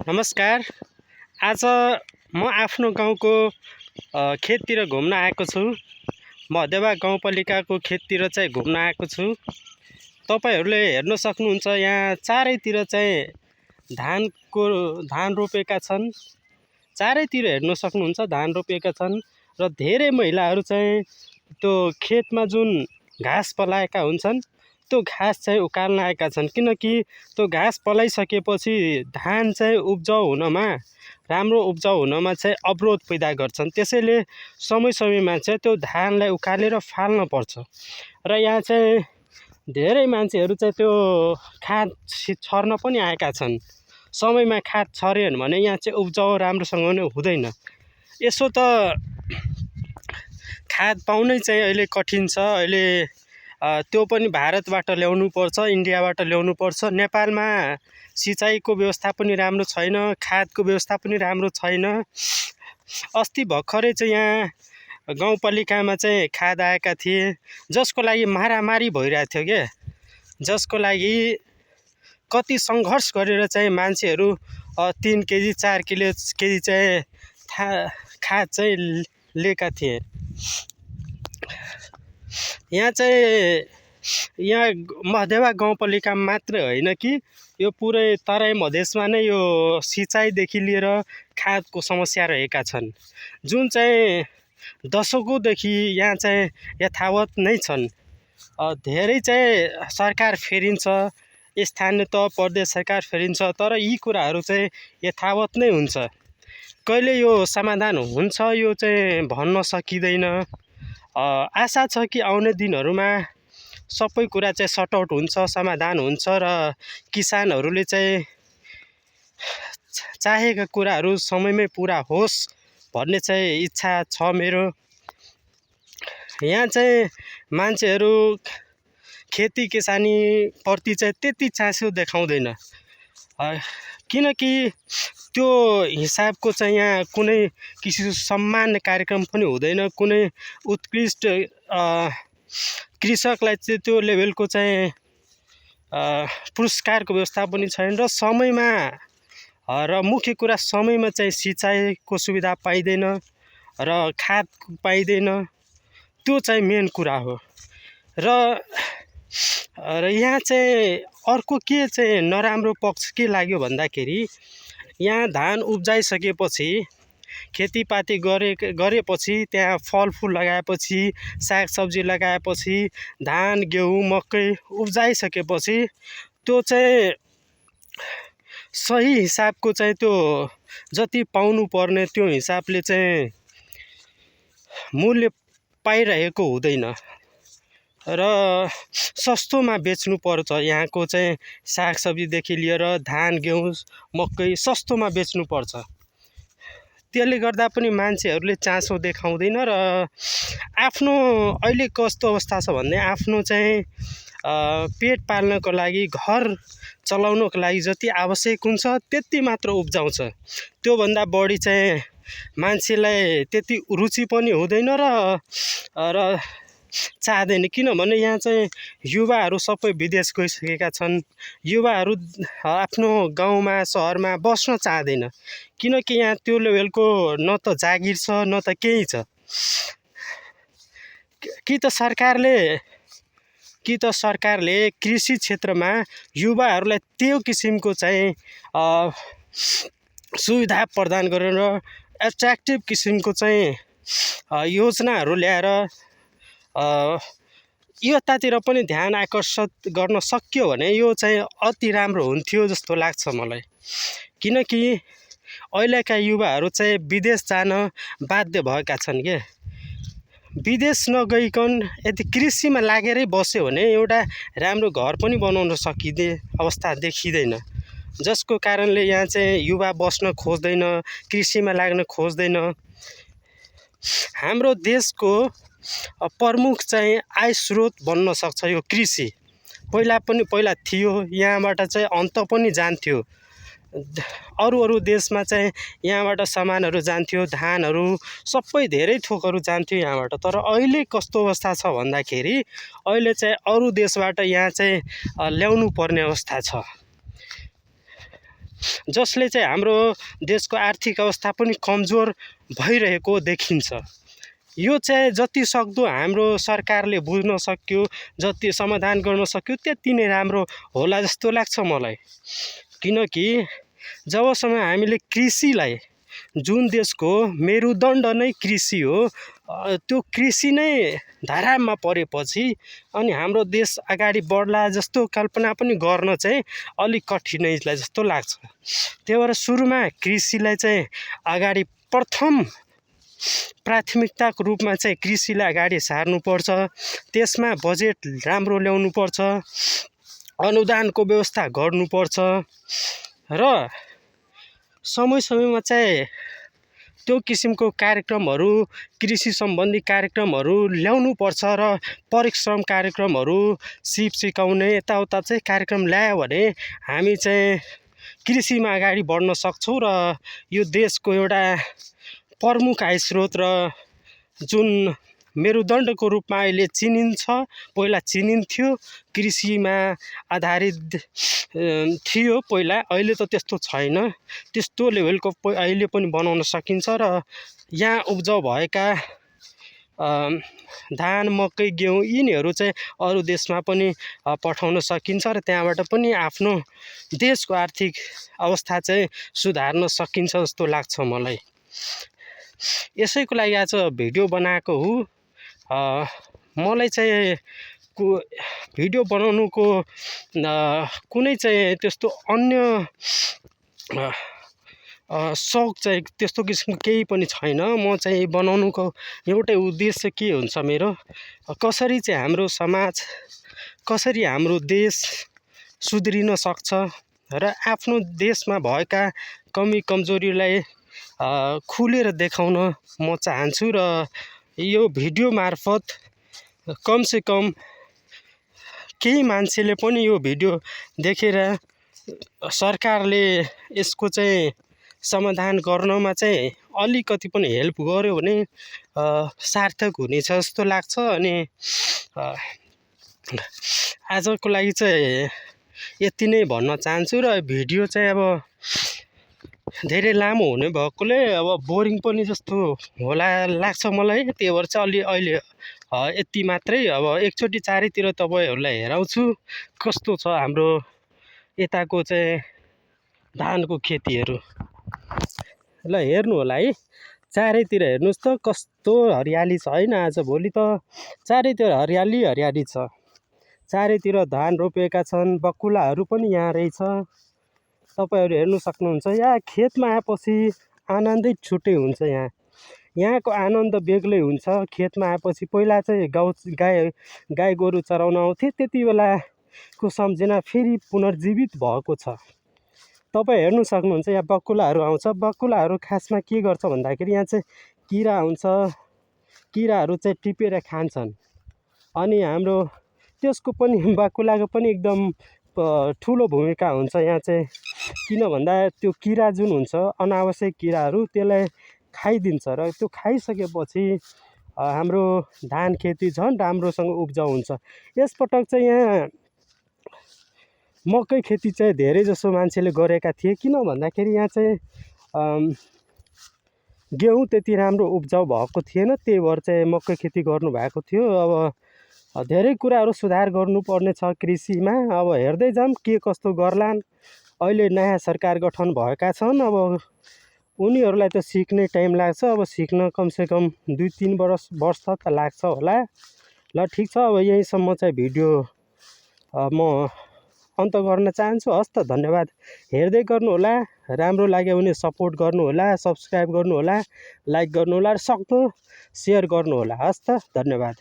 नमस्कार। आज म आफ्नो गाउँको खेततिर घुम्न आएको छु। मधेवा गाउँपालिकाको खेततिर चाहिँ घुम्न आएको छु। तपाईहरूले हेर्न सक्नुहुन्छ, यहाँ चारैतिर चाहिँ धान रोपेका छन्। चारैतिर हेर्न सक्नुहुन्छ धान रोपेका छन् र धेरै महिलाहरू चाहिँ त्यो खेतमा जुन घाँस पलाएका हुन्छन् त्यो घाँस चाहिँ उकाल्न आएका छन्, किनकि त्यो घाँस पलाइसकेपछि धान चाहिँ राम्रो उब्जाउ हुनमा चाहिँ अवरोध पैदा गर्छन्। त्यसैले समय समयमा चाहिँ त्यो धानलाई उकालेर फाल्न पर्छ। र यहाँ चाहिँ धेरै मान्छेहरू चाहिँ त्यो खाद छर्न पनि आएका छन्। समयमा खाद छरेन भने यहाँ चाहिँ उब्जाउ राम्रोसँग हुँदैन। यसो त खाद पाउनै चाहिँ अहिले कठिन छ। अहिले त्यो पनि भारतबाट ल्याउनु पर्छ, इन्डियाबाट ल्याउनु पर्छ। नेपालमा सिँचाइको व्यवस्था पनि राम्रो छैन, खादको व्यवस्था पनि राम्रो छैन। अस्ति भर्खरै चाहिँ यहाँ गाउँपालिकामा चाहिँ खाद आएका थिए, जसको लागि मारामारी भइरहेको थियो के, जसको लागि कति सङ्घर्ष गरेर चाहिँ मान्छेहरू 3 केजी 4 केजी चाहिँ खाद चाहिँ लिएका थिए। यहाँ मधेवा गाउँपालिकामा मात्रै होइन कि यो पुरै तराई मधेसमा नै यो सिँचाइदेखि लिएर खादको समस्या रहेका छन्, जुन चाहिँ दशकौँदेखि यहाँ चाहिँ यथावत नै छन्। धेरै चाहिँ सरकार फेरिन्छ, स्थानीय तह प्रदेश सरकार फेरिन्छ, तर यी कुराहरू चाहिँ यथावत नै हुन्छ। कहिले यो समाधान हुन्छ यो चाहिँ भन्न सकिँदैन। आशा छ कि आउने दिनहरूमा सबै कुरा चाहिँ सर्ट आउट हुन्छ, समाधान हुन्छ र किसानहरूले चाहिँ चाहेका कुराहरू समयमै पुरा होस् भन्ने चाहिँ इच्छा छ मेरो। यहाँ चाहिँ मान्छेहरू खेती किसानीप्रति चाहिँ त्यति चासो देखाउँदैन, किनकि त्यो हिसाबको चाहिँ यहाँ कुनै किसिमको सम्मान कार्यक्रम पनि हुँदैन। कुनै उत्कृष्ट कृषकलाई चाहिँ त्यो लेभलको चाहिँ पुरस्कारको व्यवस्था पनि छैन र समयमा र मुख्य कुरा समयमा चाहिँ सिँचाइको सुविधा पाइँदैन र खाद पाइँदैन। त्यो चाहिँ मेन कुरा हो। र यहाँ चाहिँ अर्को के चाहिँ नराम्रो पक्ष के लाग्यो भन्दाखेरि, यहाँ धान उब्जाइसकेपछि खेतीपाती गरेपछि त्यहाँ फलफुल लगाएपछि, सागसब्जी लगाएपछि, धान गेहूँ मकै उब्जाइसकेपछि त्यो चाहिँ सही हिसाबको चाहिँ त्यो जति पाउनु पर्ने त्यो हिसाबले चाहिँ मूल्य पाइरहेको हुँदैन र सस्तोमा बेच्नु पर्छ। यहाँको चाहिँ सागसब्जीदेखि लिएर धान गेहूँ मकै सस्तोमा बेच्नु पर्छ। त्यसले गर्दा पनि मान्छेहरूले चासो देखाउँदैन र आफ्नो अहिले कस्तो अवस्था छ भन्ने आफ्नो चाहिँ पेट पाल्नको लागि, घर चलाउनको लागि जति आवश्यक हुन्छ त्यति मात्र उब्जाउँछ। त्योभन्दा बढी चाहिँ मान्छेलाई त्यति रुचि पनि हुँदैन र चाहदैन। किनभने यहाँ चाहिँ युवाहरू सबै विदेश गइसकेका छन्। युवाहरू आफ्नो गाउँमा सहरमा बस्न चाहदैन, किनकि यहाँ त्यो लेभलको न त जागिर छ न त केही छ। कि त सरकारले कृषि क्षेत्रमा युवाहरूलाई त्यो किसिमको चाहिँ सुविधा प्रदान गरेर एट्र्याक्टिभ किसिमको चाहिँ योजनाहरू ल्याएर यतातिर पनि ध्यान आकर्षित गर्न सक्यो भने यो चाहिँ अति राम्रो हुन्थ्यो जस्तो लाग्छ मलाई। किनकि अहिलेका युवाहरू चाहिँ विदेश जान बाध्य भएका छन् के। विदेश नगइकन यदि कृषिमा लागेरै बस्यो भने एउटा राम्रो घर पनि बनाउन सकिने अवस्था देखिँदैन, जसको कारणले यहाँ चाहिँ युवा बस्न खोज्दैन, कृषिमा लाग्न खोज्दैन। हाम्रो देशको प्रमुख चाहिँ आय स्रोत बन्न सक्छ यो कृषि। पहिला थियो, यहाँबाट चाहिँ अन्त पनि जान्थ्यो। अरू देशमा चाहिँ यहाँबाट सामानहरू जान्थ्यो, धानहरू सबै धेरै थोकहरू जान्थ्यो यहाँबाट। तर अहिले कस्तो अवस्था छ भन्दाखेरि अहिले चाहिँ अरू देशबाट यहाँ चाहिँ ल्याउनु पर्ने अवस्था छ। जसले चाहिँ हाम्रो देशको आर्थिक अवस्था पनि कमजोर भइरहेको देखिन्छ। यो चाहिँ जति सक्दो हाम्रो सरकारले बुझ्न सक्यो, जति समाधान गर्न सक्यो त्यति नै राम्रो होला जस्तो लाग्छ मलाई। किनकि जबसम्म हामीले कृषिलाई, जुन देशको मेरुदण्ड नै कृषि हो, त्यो कृषि नै धरापमा परेपछि अनि हाम्रो देश अगाडि बढ्ला जस्तो कल्पना पनि गर्न चाहिँ अलिक कठिनै जस्तो लाग्छ। त्यही भएर सुरुमा कृषिलाई चाहिँ अगाडि प्रथम प्राथमिकताको रूपमा चाहिँ कृषिलाई अगाडि सार्नुपर्छ। त्यसमा बजेट राम्रो ल्याउनुपर्छ, अनुदानको व्यवस्था गर्नुपर्छ र समय समयमा चाहिँ त्यो किसिमको कार्यक्रमहरू, कृषि सम्बन्धी कार्यक्रमहरू ल्याउनुपर्छ र परिश्रम कार्यक्रमहरू, सिप सिकाउने यताउता चाहिँ कार्यक्रम ल्यायो भने हामी चाहिँ कृषिमा अगाडि बढ्न सक्छौँ र यो देशको एउटा प्रमुख आय स्रोत र जुन मेरुदण्डको रूपमा अहिले चिनिन्छ, पहिला चिनिन्थ्यो, कृषिमा आधारित थियो पहिला, अहिले त त्यस्तो छैन। त्यस्तो लेभलको अहिले पनि बनाउन सकिन्छ र यहाँ उब्जाउ भएका धान, मकै, गेहूँ यिनीहरू चाहिँ अरू देशमा पनि पठाउन सकिन्छ र त्यहाँबाट पनि आफ्नो देशको आर्थिक अवस्था चाहिँ सुधार्न सकिन्छ जस्तो लाग्छ मलाई। यसैको लागि आज भिडियो बनाएको हो। मलाई चाहिँ भिडियो बनाउनुको कुनै चाहिँ त्यस्तो अन्य सौक चाहिँ त्यस्तो किसिमको केही पनि छैन। म चाहिँ बनाउनुको एउटै उद्देश्य के हुन्छ मेरो, कसरी चाहिँ हाम्रो समाज, कसरी हाम्रो देश सुध्रिन सक्छ र आफ्नो देशमा भएका कमी कमजोरीलाई खुलेर देखाउन म चाहन्छु र यो भिडियो मार्फत कमसेकम केही मान्छेले पनि यो भिडियो देखेर सरकारले यसको चाहिँ समाधान गर्नमा चाहिँ अलिकति पनि हेल्प गर्यो भने सार्थक हुनेछ जस्तो लाग्छ। अनि आजको लागि चाहिँ यति नै भन्न चाहन्छु र भिडियो चाहिँ अब धेरै लामो हुने भएकोले अब बोरिङ पनि जस्तो होला लाग्छ मलाई। त्यही भएर चाहिँ अहिले यति मात्रै। अब एकचोटि चारैतिर तपाईँहरूलाई हेराउँछु कस्तो छ हाम्रो यताको चाहिँ धानको खेतीहरू। ल हेर्नु होला है, चारैतिर हेर्नुहोस् त कस्तो हरियाली छ होइन। आजभोलि त चारैतिर हरियाली हरियाली छ, चारैतिर धान रोपेका छन्, बकुलाहरू पनि यहाँ रहेछ, तपाईँहरू हेर्नु सक्नुहुन्छ। यहाँ खेतमा आएपछि आनन्दै छुट्टै हुन्छ। यहाँको आनन्द बेग्लै हुन्छ। खेतमा आएपछि पहिला चाहिँ गाई गोरु चराउन आउँथे, त्यति बेलाको सम्झना फेरि पुनर्जीवित भएको छ। तपाईँ हेर्नु सक्नुहुन्छ यहाँ बकुलाहरू आउँछ। बकुलाहरू खासमा के गर्छ भन्दाखेरि यहाँ चाहिँ किरा आउँछ, किराहरू चाहिँ टिपेर खान्छन्। अनि हाम्रो त्यसको पनि बकुलाको पनि एकदम ठुलो भूमिका हुन्छ यहाँ चाहिँ। किन भन्दा त्यो किरा जुन हुन्छ अनावश्यक किराहरू त्यसलाई खाइदिन्छ र त्यो खाइसकेपछि हाम्रो धान खेती झन् राम्रोसँग उब्जाउ हुन्छ। यसपटक चाहिँ यहाँ मकै खेती चाहिँ धेरै जसो मान्छेले गरेका थिए। किन भन्दाखेरि यहाँ चाहिँ गेहूँ त्यति राम्रो उब्जाउ भएको थिएन, त्यही भएर चाहिँ मकै खेती गर्नुभएको थियो। अब धेरै कुराहरू सुधार गर्नुपर्ने छ कृषिमा। अब हेर्दै जाऊँ के कस्तो गर्लान्। अहिले नयाँ सरकार गठन भएका छन्, अब उनीहरूलाई त सिक्ने टाइम लाग्छ। अब सिक्न कमसेकम 2-3 वर्ष त लाग्छ होला। ल ठिक छ, अब यहीँसम्म चाहिँ भिडियो म अन्त गर्न चाहन्छु। हस् त, धन्यवाद। हेर्दै गर्नुहोला, राम्रो लाग्यो भने सपोर्ट गर्नुहोला, सब्सक्राइब गर्नुहोला, लाइक गर्नुहोला र सक्दो सेयर गर्नुहोला। हस् त, धन्यवाद।